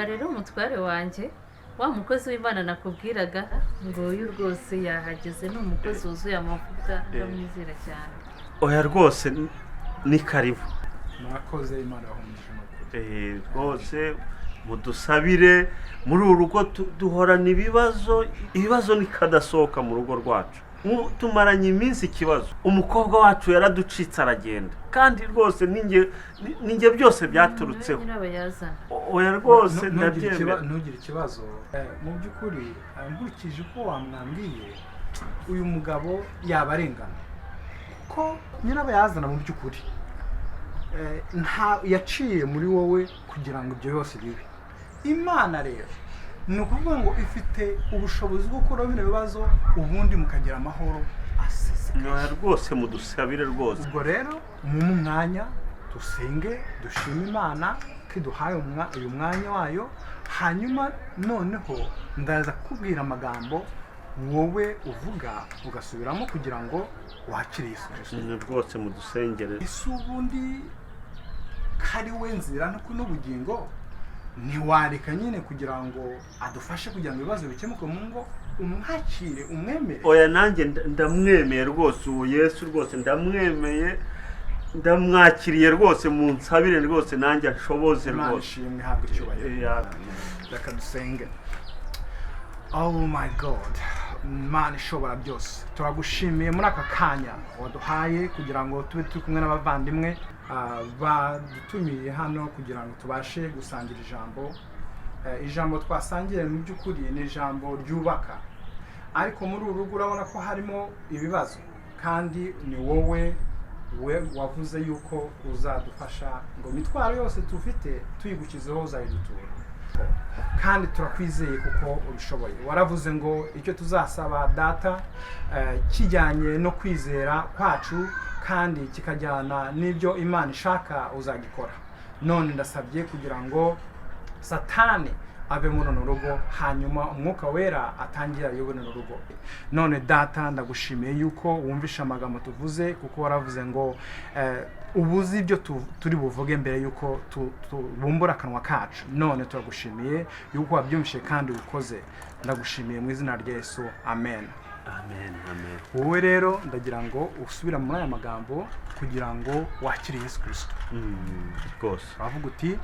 Umva rero, umutware wanjye, wa mukozi w'Imana nakubwiraga, nguyu rwose yahageze. Ni umukozi wuzuye amavuta, ndamwizera cyane. Oya rwose, ni karibu. Murakoze, Imana yahumuje n'ukuri. Rwose mudusabire. Muri uru rugo duhorana ibibazo, ibibazo nikadasohoka mu rugo rwacu. Tumaranye iminsi ikibazo, umukobwa wacu yaraducitse aragenda, kandi rwose ninjye byose byaturutseho. Niwe nyirabayazana. Oya rwose, Ntugire ndabyemera. Ntugire ikibazo. Mu by'ukuri, nkurikije uko wamwambwiye, uyu mugabo yaba arengana, kuko nyirabayazana mu by'ukuri nta yaciye muri wowe kugira ngo ibyo byose bibe. Imana rero, ni ukuvuga ngo ifite ubushobozi bwo gukuraho bino bibazo, ubundi mukagira amahoro asesekaye. Oya rwose, mudusabire rwose. Ubwo rero mu mwanya dusenge, dushime Imana ko iduhaye uyu mwanya wayo. Hanyuma noneho ndaza kukubwira amagambo wowe uvuga ugasubiramo kugira ngo wakire Yesu Kirisito. Rwose mudusengere. Ese ubundi kari we nzira n'ubugingo, ntiwareka nyine kugira ngo adufashe kugira ngo ibibazo bikemuke mu ngo, umwakire, umwemere? Oya, nanjye ndamwemeye rwose uwo Yesu, rwose ndamwemeye, ndamwakiriye rwose. Munsabire rwose, nanjye anshoboze. Imana Rwose. ishimwe, ihabwe icyubahiro. Reka dusenge. Oh my God, Imana ishobora byose, turagushimiye muri aka kanya waduhaye kugira ngo tube turi kumwe n'abavandimwe badutumiye hano kugira ngo tubashe gusangira ijambo. Ijambo twasangiye mu by'ukuri ni ijambo ryubaka, ariko muri uru rugo urabona ko harimo ibibazo, kandi ni wowe we wavuze yuko uzadufasha ngo imitwaro yose tufite tuyigukizeho, uzayidutura, kandi turakwizeye kuko ubishoboye. Waravuze ngo icyo tuzasaba Data kijyanye no kwizera kwacu kandi kikajyana n'ibyo Imana ishaka, uzagikora. None ndasabye kugira ngo Satani ave muri runo rugo, hanyuma Umwuka Wera atangire ayobore runo rugo. None Data, ndagushimiye yuko wumvishe amagambo tuvuze, kuko waravuze ngo ubuze ibyo turi buvuge mbere yuko tubumbura akanwa kacu. None turagushimiye yuko wabyumvishe kandi ubikoze. Ndagushimiye mu izina rya Yesu, amen. Amen, amen. Wowe rero ndagira ngo usubire muri aya magambo kugira ngo wakire Yesu Kirisito. Rwose. Uravuga uti: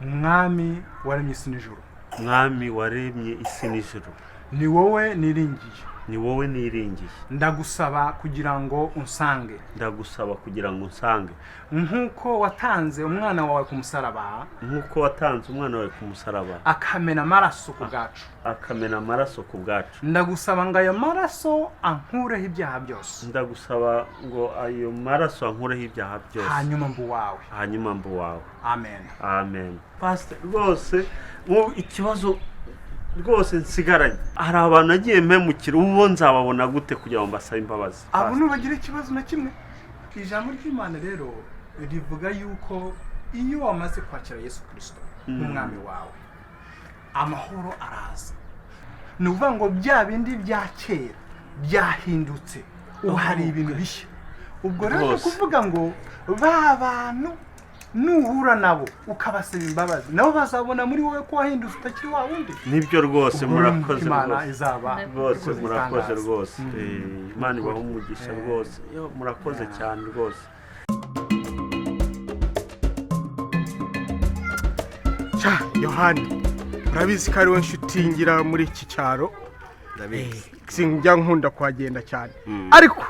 "Mwami waremye isi n'ijuru, Mwami waremye isi n'ijuru, ni wowe niringiye. Ni wowe niringiye. Ndagusaba kugira ngo unsange. Ndagusaba kugira ngo unsange. Nk'uko watanze umwana wawe ku musaraba, Nk'uko watanze umwana wawe ku musaraba, akamena amaraso ku bwacu, akamena amaraso ku bwacu, ndagusaba ngo ayo maraso ankureho ibyaha byose. Ndagusaba ngo ayo maraso ankureho ibyaha byose. Hanyuma mbe uwawe. Hanyuma mbe uwawe. Amen. Amen. Pastor, rwose nk'ubu ikibazo rwose nsigaranye, hari abantu nagiye mpemukira, ubu nzababona gute kugira ngo mbasabe imbabazi? Abo ntubagira ikibazo na kimwe. Ijambo ry'Imana rero rivuga yuko iyo wamaze kwakira Yesu Kirisito nk'umwami wawe, amahoro araza. Ni ukuvuga ngo bya bindi bya kera byahindutse, ubu hari ibintu bishya. Ubwo rero ni ukuvuga ngo ba bantu nuhura nabo ukabasaba imbabazi, nabo bazabona muri wowe ko wahindutse, utakiri wa wundi. Nibyo rwose. Ubwo rero Murakoze. Imana Rwose. izaba Rwose ikoze murakoze. ibitangaza. Rwose. Imana ibahe umugisha. Rwose. Yo, murakoze cyane rwose. Cya Yohani, urabizi ko ariwe nshuti ngira muri iki cyaro. Ndabizi. Sinjya nkunda kuhagenda cyane, ariko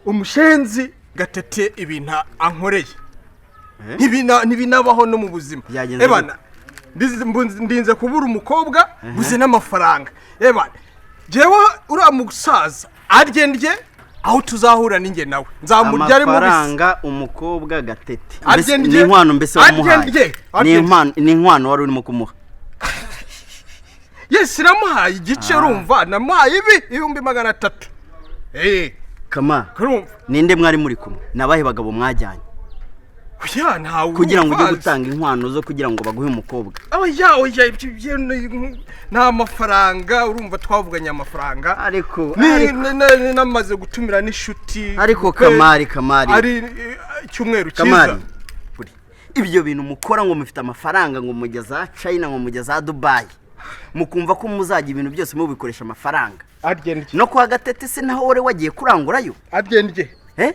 umushenzi Gatete ibintu ankoreye ntibinabaho no mu buzima. Byagenze? Ebana, ndinze kubura umukobwa, buze n'amafaranga. Ebana, jewe uriya musaza arye ndye, aho tuzahura ninjye nawe nzamurya ari mubisi. Amafaranga, umukobwa, Gatete. Arye Mbese ndye. ni inkwano mbese Arye wamuhaye? ndye. Ni Arye ndye. inkwano, ni inkwano wari urimo kumuha? Yes, namuhaye igice. Urumva, namuhaye ibi 300,000. Kama Urumva? Ninde mwari muri kumwe? Ni abahe bagabo mwajyanye Oya, ntawe. kugira ngo ujye Urumva? gutanga inkwano zo kugira ngo baguhe umukobwa? Oya, oya, ibyo nta mafaranga. Urumva, twavuganye amafaranga. Ariko Namaze gutumira n'inshuti. Ariko Kamari, Kamari, Ari icyumweru Kamari, cyiza. Ibyo bintu mukora ngo mufite amafaranga, ngo mujya za China, ngo mujya za Dubayi, mukumva ko muzajya ibintu byose mubikoresha amafaranga. Arye ndye. No kwa Gatete se naho wari wagiye kurangurayo? Arye ndye. Eh?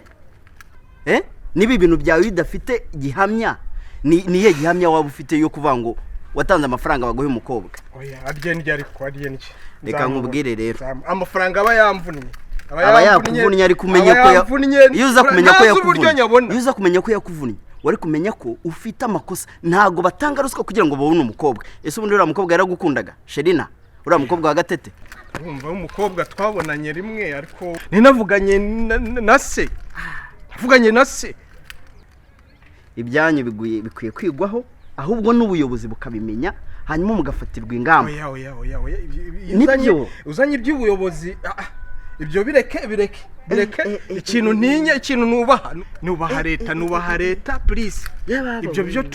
Eh? Niba ibintu byawe bidafite gihamya, ni iyihe gihamya waba ufite yo kuvuga ngo watanze amafaranga baguhe umukobwa? Oya, arye ndye, ariko arye ndye. Reka Nzamubona. nkubwire rero. Amafaranga aba yamvunnye. Aba yakuvunnye, ariko umenye aba ko yamvunnye, iyo uza kumenya ko ntazi uburyo yakuvunnye, nyabona. iyo uza kumenya ko yakuvunnye, wari kumenya ko ufite amakosa. Ntabwo batanga ruswa kugira ngo babone umukobwa. Ese ubundi uriya mukobwa yaragukundaga, Sherina, uriya mukobwa wa Gatete? Urumva, umukobwa twabonanye rimwe, ariko ninavuganye na se, navuganye na se. Ibyanyu bikwiye kwigwaho, ahubwo n'ubuyobozi bukabimenya, hanyuma mugafatirwa ingamba. Oya, oya, oya, oya, Nibyo. uzanye iby'ubuyobozi, ibyo bireke, bireke, bireke. Ikintu ntinya, ikintu nubaha, nubaha leta, nubaha leta, please. Yababa Ibyo byo we.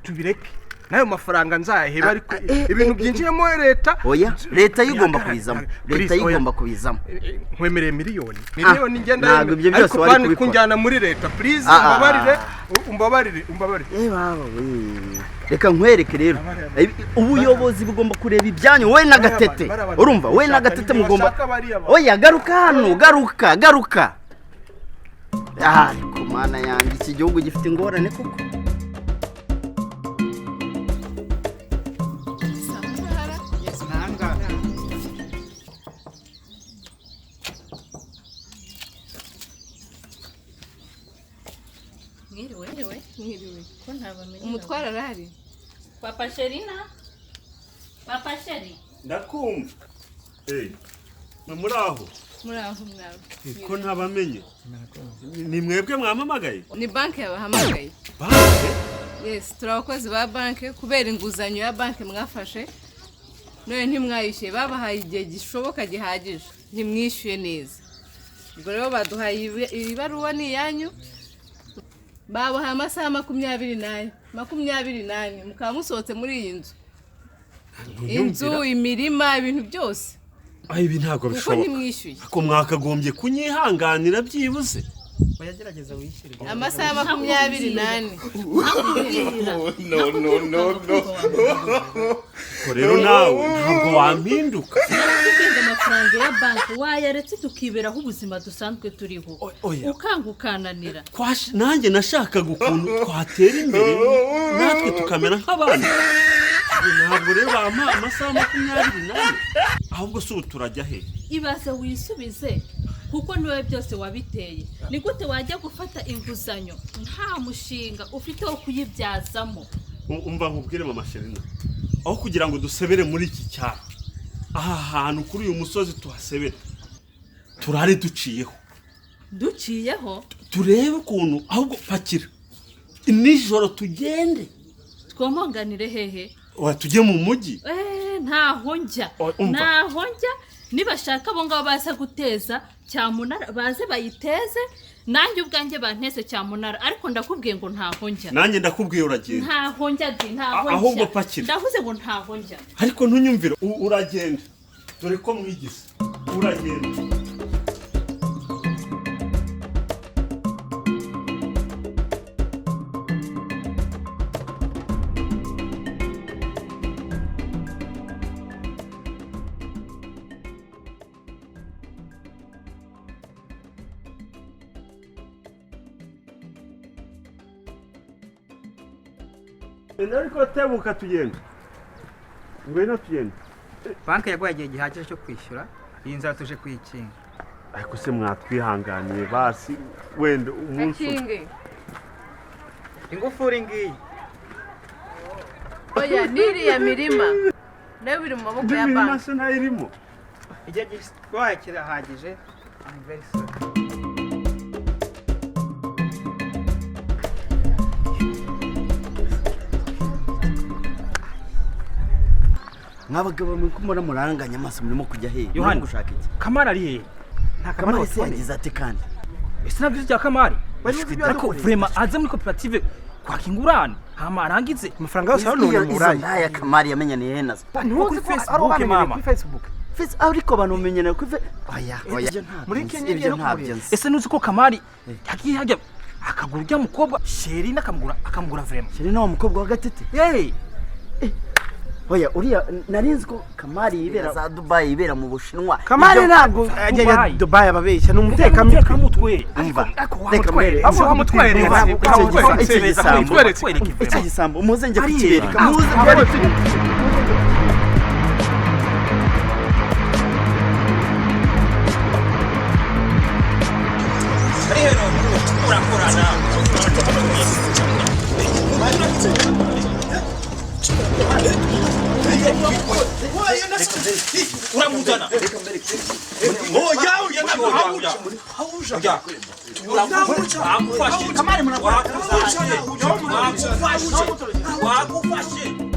tubireke, n'ayo mafaranga nzayaheba, ariko ibintu byinjiyemo leta. Oya, leta yo igomba Oya, kubizamo. please, Leta yo oya. igomba kubizamo. Nkwemereye miliyoni, miliyoni ngenda Ntabwo ibyo byose ariko wari pani kubikora. kunjyana muri leta, please. Umbabarire, umbabarire, umbabarire. Baba we, reka nkwereke rero. Ubuyobozi bugomba kureba ibyanyu, wowe na Gatete. Bariya Urumva, wowe na bashaka Gatete nibyo mugomba bashaka bariya bantu. Oya, garuka hano, garuka, garuka. Ariko Mana yanjye, iki gihugu gifite ingorane koko. Mwiriwe. Mwiriwe. Ko ntabamenye? Umutwaro arahari? Papa Sherina, Papa Sheri. Ndakumva. Ni muri aho? Muri aho mwawe. Ko ntabamenye, ni mwebwe mwamamagaye? Ni banki yabahamagaye. Banki? Yes, turi abakozi ba banki. Kubera inguzanyo ya banki mwafashe none ntimwayishyuye, babahaye igihe gishoboka gihagije, ntimwishyuye neza. Ubwo rero baduhaye iyi baruwa, ni iyanyu. Babahaye amasaha 24, 24 mukaba musohotse muri iyi nzu, inzu, imirima, ibintu byose. Ibi ntabwo Kuko bishoboka. ntimwishyuye. Ako mwakagombye kunyihanganira byibuze. Oyagerageza wishyure. Amasaha 24. No, no, no, no. Ko rero nawe ntabwo wampinduka. Kubwenge, amafaranga ya banki wayaretse tukiberaho ubuzima dusanzwe turiho. Oya. Ukanga ukananira. Nanjye nashakaga ukuntu twatera imbere natwe tukamera nk'abandi. Ntabwo rero bampa amasaha 24. Ahubwo si ubu turajya he? Ibaze wisubize, kuko niwe byose wabiteye. Ni gute wajya gufata inguzanyo nta mushinga ufite wo kuyibyazamo? Umva nkubwire, mama Sherina, aho kugira ngo dusebere muri iki cyaro, aha hantu kuri uyu musozi tuhasebere, turare duciyeho. Duciyeho? Turebe ukuntu, ahubwo pakira nijoro tugende. Twomonganire hehe? Oya, tujye mu mujyi. Ntaho njya. Oya, umva. Ntaho njya. Nibashaka abo ngabo baza guteza cyamunara, baze bayiteze, nanjye ubwanjye banteze cyamunara, ariko ndakubwiye ngo ntaho njya. Nanjye ndakubwiye, uragenda. Ntaho njya di, ntaho Ahubwo njya. pakira. Ndavuze ngo ntaho njya. Ariko ntunyumvire, uragenda. Dore ko mwigize, uragenda. Ariko tebuka tugenda, ngwino tugenda. Banki yaguhaye igihe gihagije cyo kwishyura iyi nzara, tuje kuyikinga. Ariko se mwatwihanganiye basi wenda umunsi umwe. Gakinge. Ingufuri ngiyi. Oya, n'iriya mirima nayo biri mu maboko ya Imirima banki. se ntayirimo? Igihe gitwaye kirahagije. I'm very sorry. Mwabagabo mwe, ko mura muraranganya amaso, murimo kujya hehe? Yohani. Murimo gushaka iki? Kamari ari hehe? Nta Kamari Kamari se watuboneye. yagize ate kandi? Ese nabyo bya Kamari? Wari uzi ibyo Ariko yadukoreye? vraiment aze muri koperative kwaka ingurane hama arangize. Amafaranga yose hano Iyo ni izo murayi. ndaya Kamari yamenyaniye he nazo? Ntuzi Kuri ko ari Facebook, uwamenyereye mama. kuri Facebook? Ariko abantu bamenyana kuri oya, oya, ibyo ntabyo Muri nzi, Kenya ibyo no ntabyo kumureba. nzi. Ese nuzi ko Kamari yagiye hajya Akagura ujya mukobwa Sherina, akamugura vraiment. Sherina, wa mukobwa wa Gatete? Hey. Oya, uriya narinzi ko Kamari yibera za Dubayi, yibera mu Bushinwa. Kamari Ibyo- ntabwo ajya Dubai. Dubai, ababeshya, ni umutekamutwe. Umutekamutwe. Umva, Ariko reka mbere. wamutweretse, wamutweretse. Icyo gisambo, Wamutweretse. icyo gisambo, muze njye Ariya. kukibereka. Ah, Muze ah, mbereke. Uramuzana. Oya, oya, ntabwo hawuja. Oya. Wagufashe. Wagufashe. Wagufashe.